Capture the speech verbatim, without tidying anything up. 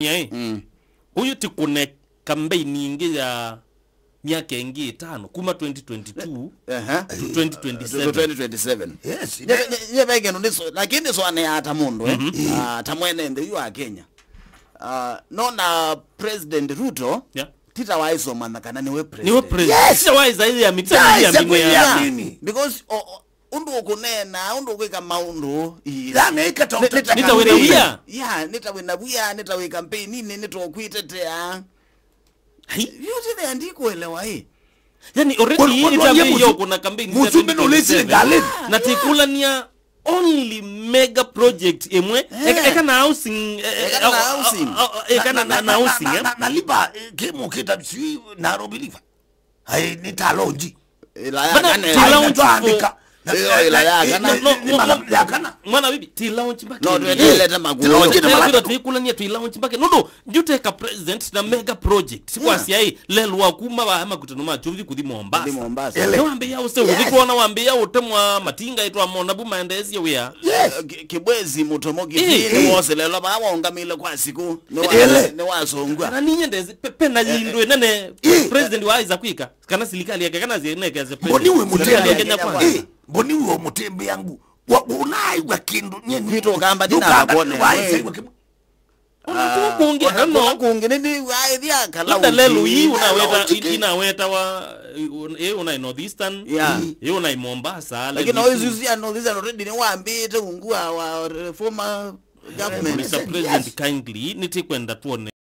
Nyie, mm, ũyũ ti kũne kambeini ingĩ ya myaka ĩngĩ ĩtano, kuma twenty twenty-two, ehe, to twenty twenty-seven. To twenty twenty-seven. Yes. Nye, nye, nye ve kĩndũ nĩso-, lakini nĩsũanĩaa ta mũndũ, eh? Mhm. Ah, ta mwene nthĩ yu wa Kenya. Ah, nona President Ruto, yeah, ti ta waisomana kana nĩwe president. Nĩwe president. Yes. Ti ta waisa ile ya mitani ya. Yes, ya mine ya. Yeah. Because, o, o, ũndũ ũkũneena, ũndũ ũkwĩka maũndũ, ii. Yaani, ĩka ta nĩ, nĩ ta nĩ ta wĩna wia. Yeah, nĩ ta wĩna wia, nĩ ta wĩ kampeni, nĩ, nĩ ta ũkwĩtetea. Hai. Yote the andikuelewa, eh. Yani, already kwa, hii kwa ni tabu hiyo, kuna kampeni mũsume no lesi ngaleni. Na tikulania only mega project imwe. Eh. Eka, eka na housing, eh, eka na housing. Eka na, na, na housing, eh. Na, na, na liba, eh, kemo kita sui Nairobi liba. Ai, nĩ ta launch. Ĩla ya kana. Ti launch andĩka. Ĩyo ĩla ya kana. No, no, no, ya kana. Mwana bibi, ti launch back. No, twĩtĩlete makũlũ. Ti launch nĩ mala. Twĩkulania ti launch back. No, no, you take a president na mega project. Sikwasya ĩ, lelwa kuma ba makutano ma chumvi kuthi Mombasa. Kuthi Mombasa. Ele. Nĩ wambia ũse, yes, ũthi kuona wambia ũtemwa matinga itwa mona bu maendeesye wĩa. Yes. Ki-, Kibwezi Mutomo Kibini wose lelo ba waungamile kwa siku. Nĩ wa-, ele, nĩ wasongwa. Na ninye ndezi, pe-, pe na yindwe nene president wa Isaac Kwika. Kana silikali yake, kana zinekeze pesa. Mboni we mutembe. Silikali ya Kenya Kwanza. Eh, mboni we mutembe yangu. Wa, unaigwa kindu nye ni. Kwitũ Ũkamba ndina nũkamba, wone. Waisaiwa kimu. Ona tu kungi, ona no. Kungi nĩ, nĩ waithia kala. Labda lelu hii unaweta, unaweta wa, eh, una North Eastern. Yeah. Eh, una Mombasa. Lakini no isu cia North Eastern already nĩ wambĩte ungua wa former government. Mister President, yes, kindly, nitikwenda tuone.